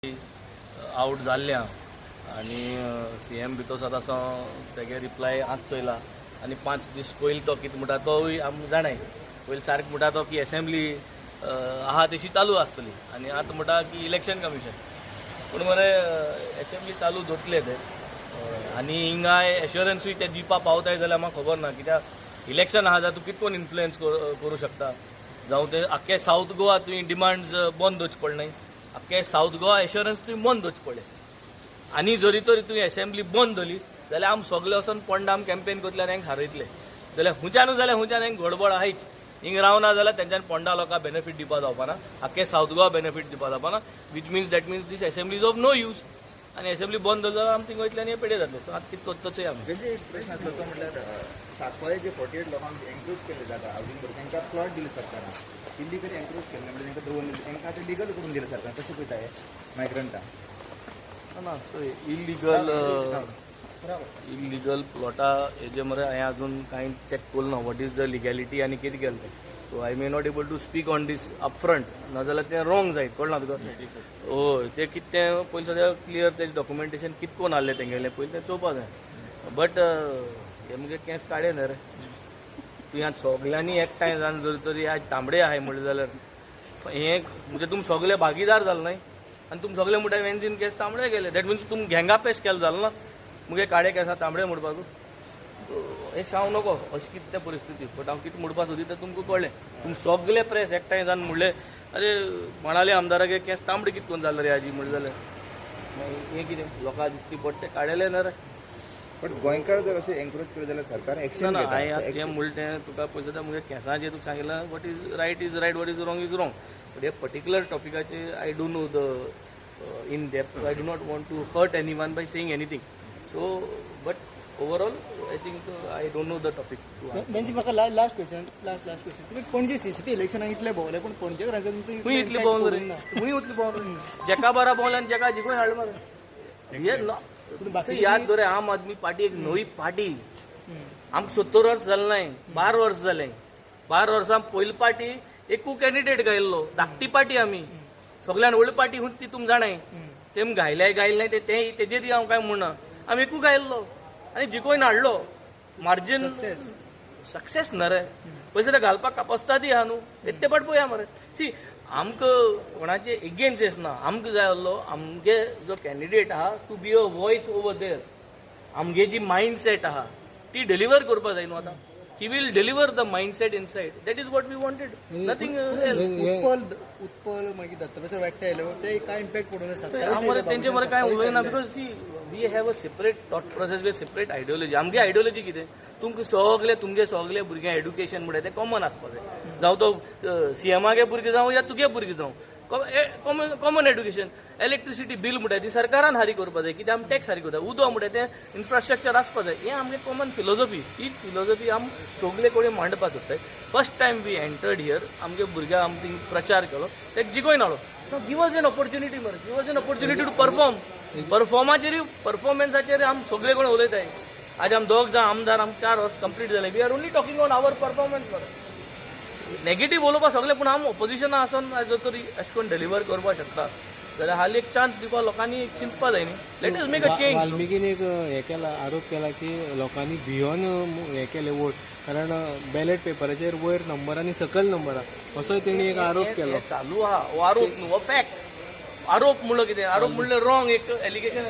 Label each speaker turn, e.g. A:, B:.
A: Out जाल्लें आहा आनी सीएम भितर सदां तेगे रिप्लाय आज चोयला आनी 5 दीस पयलीं तो कितें म्हणटा तोवूय आमी जाणाय. पयलीं सारकें म्हणटा तो की एसेंब्ली आहा तशी चालू आसतली आनी आतां म्हणटा की इलेक्शन कमिशन. पूण मरे एसेंब्ली चालू दवरतले ते आनी हिंगाय एश्योरन्सूय ते दिवपा पावताय जाल्यार म्हाका खबर ना, कित्याक इलेक्शन आहा जाल्यार तूं कितें करून इन्फ्लुयन्स करूं शकता. जावं ते आख्खे सावथ गोवा तुवें डिमांड्स बंद दवरचे पडले न्हय, आख्खे सावथ गोवा एश्योरन्स तुवें बंद दवरचें पडलें. आनी जरी तरी तुवें एसेंब्ली बंद दवरली जाल्यार आमी सगळे वचोन पोंडा आमी कॅम्पेन करतले आनी हांकां हारयतले. जाल्यार हुंच्यानू जाल्यार हुंच्यान हांकां गडबड आहाच. हिंग रावना जाल्यार तेंच्यान पोंडा लोकांक बेनिफीट दिवपा जावपाना, आख्खे सावथ गोवा बेनिफीट दिवपा जावपाना, which means that means this assembly is of no use. आनी एसेंब्ली बंद दवरली जाल्यार आमी थिंग वयतले आनी हे पेडे जातले. सो आतां कितें करता चोया आमी.
B: तेजे एक प्रश्न आसलो तो म्हटल्यार साकवाळे जे 48 लोकांक एन्क्रोच केल्ले जाता हावजींग बोर्ड तांकां प्लॉट दिले सरकारान, इलिगली एन्क्रोच केल्ले म्हणजे तांकां दवरले, तांकां आतां लिगल करून दिले सरकारान, कशें पळयता हे मायग्रंटां?
A: ना, इलिगल इलिगल प्लॉटा हेजे मरे हांवें अजून कांय चॅक करूं ना, what is the legality आनी कितें केलें तें. So I may not able to speak on this upfront, नाजाल्यार तें रॉंग जायत, कळना तुका. हय, तें कितें तें पयलीं सद्या क्लियर तेजें डॉक्युमेंटेशन कितें कोन्न आहलें तेंगेलें पयलीं तें चोवपा जाय. बट हे मुगे केंस काडे न्हय रे, तुवें आतां सगल्यांनी एकठांय जावन जर तरी आज तांबडे आहाय म्हणलें जाल्यार हें म्हणजे तुमी सगळे भागीदार जाले न्हय, आनी तुमी सगळे म्हणटा वेन्झीन केस तांबडे गेले, that means तुमी गँग अपेस केलें जालें ना मुगे काडे केसां तांबडे म्हणपाक. हे शाव नको अशी कितें तें परिस्थिती. बट हांव कितें म्हणपा सोदी तें तुमकां कळ्ळें. तुमी सगळे प्रेस एकठांय जावन म्हणलें अरे म्हणाले आमदारागे केंस तांबडे कितें करून जालें रे आजी म्हणलें जाल्यार मागीर हें कितें लोकां दिसती पडटे काडलें ना रे.
B: बट गोंयकार जर अशें एन्क्रोच केले जाल्यार सरकार एक्शन
A: ना,
B: घेता.
A: हांवें तें म्हणलें तें तुका पयलीं मुगे केंसाचें तुका सांगिलां, what is right is right, what is wrong is wrong. But hey particular टॉपिकाचेर I don't know the in depth, I do not want to hurt anyone by saying anything. So but overall I think I don't know the topic.
C: Venzy, म्हाका last question, last last question. तुमी Panaji CCP इलेक्शनाक इतले भोंवले, पूण पणजेकारांचो तुमचो
A: खंय इतली भोंवलो रे, खंय इतली भोंवलो, जेका बारा भोंवले आनी जेका जिखून हाडले मरे. हे याद दवरे, आम आदमी पार्टी एक नवी पार्टी, आमकां 70 वर्स जालें नाय, 12 वर्स जालें. 12 वर्सां पयली पार्टी एकू कॅन्डिडेट गायल्लो, धाकटी पार्टी आमी, सगळ्यान व्हडली पार्टी खूंय ती तुम जाणाय. तेम गायले गायले नाय ते तेजेर हांव काय म्हणना, आमी एकू गायल्लो आनी जिखोवन हाडलो. मार्जीन सक्सेस ना रे, पयशे घालपाक कापस्तादी आहा न्हू, ते पाट पळया मरे. सी, आमकां कोणाचे एगेन्स्ट ना, आमकां जाय आहलो आमगे जो कॅन्डिडेट आहा to be a voice over there, आमगे जी मायंडसेट आहा ती डिलिव्हर करपा जाय न्हू. आतां he will deliver the mindset inside, that is what we wanted, nothing.
C: Utpal Utpal मागीर दत्तप्रसाद वाट्टे आयले, ते काय इम्पॅक्ट पडून?
A: तेंचे मरे काय उलयना, because see we have a separate thought process, we separate ideology. आमगे आयडियोलॉजी कितें, तुमकां सगळे तुमगे सगळे भुरग्यांक एड्युकेशन म्हणटा तें कॉमन आसपा जाय, जावं तो सीएमागे भुरगे जावं या तुगे भुरगे जावं, कॉमन एड्युकेशन. इलेक्ट्रिसिटी बील म्हणटा ती सरकारान हारी करपा जाय, कित्याक आमी टॅक्स हारी करता. उदक म्हणटा तें इन्फ्रास्ट्रक्चर आसपा जाय. हें आमगे कॉमन फिलोसॉफी, हीच फिलोसॉफी आमी सगळे कडेन मांडपा सोदताय. First time we entered here, आमगे भुरग्यांक आमी प्रचार केलो, ते जिखोवन हाडलो. Give us an opportunity मरे, give us an opportunity to perform. परफॉर्माचेर परफॉर्मन्साचेर आमी सगळे कडेन उलयताय. आज आमी दोग जाण आमदार, आम 4 वर्स कंप्लीट जाले, we are only talking on our performance मरे. नेगेटीव उलोवपा सगळे, पूण आमी ऑपोजिशना आसून जर तरी अशें करून डिलिव्हर करपाक शकता जाल्यार हाली एक चान्स दिवपा लोकांनी चिंतपा जाय न्ही. Let us make a change.
D: वाल्मिकीन एक हे केला, आरोप केला की लोकांनी भियोन हे केले वोट, कारण बॅलेट पेपराचेर वयर नंबर आनी सकयल नंबर आहा, असोय तेणी एक आरोप केलो.
A: चालू आहा हो आरोप न्हू, हो फॅक्ट. आरोप म्हणलो कितें, आरोप म्हणल्यार रॉंग एक एलिगेशन.